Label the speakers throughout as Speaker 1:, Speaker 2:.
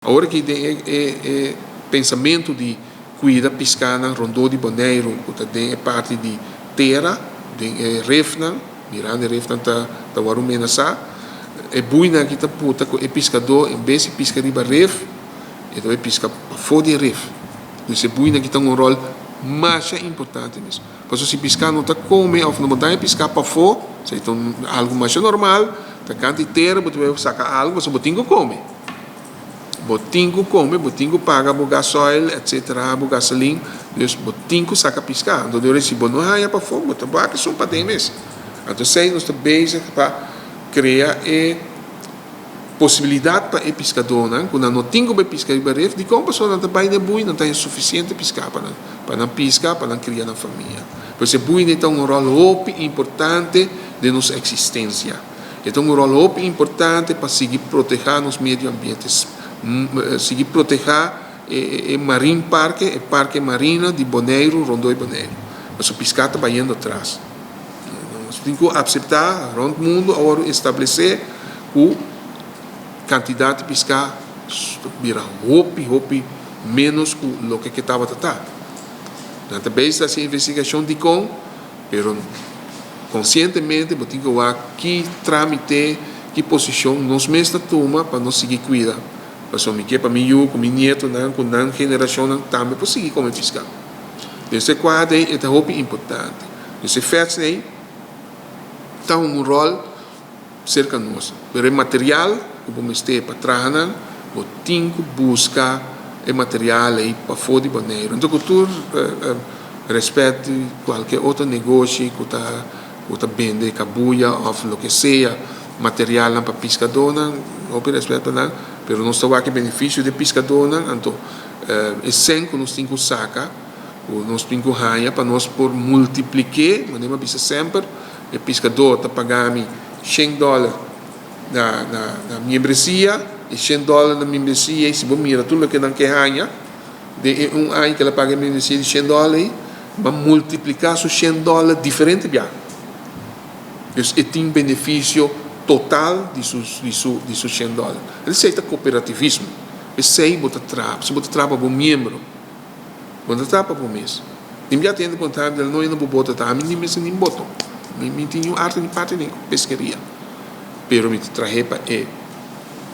Speaker 1: Awor aki den e pensamentu di kuida piskánan rondó di Boneiru ku ta den e parti di tera, den e refnan, mirando e refnan ta wòrdu menasá, e buinan aki ta puta ku e piskadó en bes di piska riba ref, e ta bai piska pafó di e ref. Dus e buinan aki ta un ròl masha importante mes. Pasobra si piská no ta kome òf no bo daña piská pafó, esei ta un algu masha normal, ta kanta di tera bo ta bai saka algu pasobra bo tin ku kome. Bo tin ku kome, bo tin ku paga bo gasoil etcetera, bo gasolin, dus bo tin ku saka piská. Anto dor si bo no haña pafó bo ta wak esun paden mes. Anto esei nos ta bezig pa krea e posibilidat pa e piskadónan ku nan no tin ku bai piska riba ref, dikon? Pasobra nan ta bai na e bui, nan ta haña sufisiente piská pa nan, pa nan piska, pa nan kria nan famia. Pues e bui ta un ròl hopi importante den nos eksistensia. E ta un ròl hopi importante pa sigui protehá nos medio ambiente, sigui protehá e marin parke, e parke marino di Boneiru, rondó di Boneiru. Pasobra piská ta bayendo atras. Nos tin ku akseptá rònt mundu awor establesé ku kantidat di piská ta bira hopi hopi ménos ku loke ke tabata ta. Nan ta bezig ta hasi investigashon dikon, pero konsientemente bo tin ku wak ki trámite, ki posishon nos mes ta tuma pa nos sigui kuida. Pasobra mi ke pa mi yu ku mi nietonan ku nan generashonnan tambe por sigui kome piská. Den se kuadra ei e ta hopi importante. Dus e fèts ei ta un ròl serka nos. Pero e material ku bo mester pa traha nan, bo tin ku buska e material ei pafó di Boneiru. Anto ku tur rèspèt di kualke otro negoshi ku ta bende kabuya òf loke sea, materialnan pa piskadónan, hopi rèspèt pa nan, pero nos ta wak e benefisio di e piskadónan, anto e sèn ku nos tin ku saka, ku nos tin ku haña pa nos por multiplik'é, manera mi a bisa semper, e piskadó ta paga mi $100 na miembresia, e $100 na miembresia, i si bo mira tur loke nan ke haña den e un aña ku el a paga e miembresia di $100 ei, bo a multipliká su $100 diferente biaha. Dus e tin benefisio total di su $100. Esei ta kooperativismo. Esei bo ta traha, si bo ta traha pa bo miembro. Bo no ta traha pa bo mes. Tin bia tende konta mi no yendo bo boto ta ami ni mester nin boto. Mi tin niun arte ni parti den peskeria. Pero mi ta trahe pa e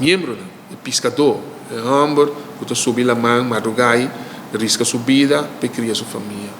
Speaker 1: miembronan, e piskadó, e hòmber ku ta subi laman madrugá i riska su bida pa e kria su famia.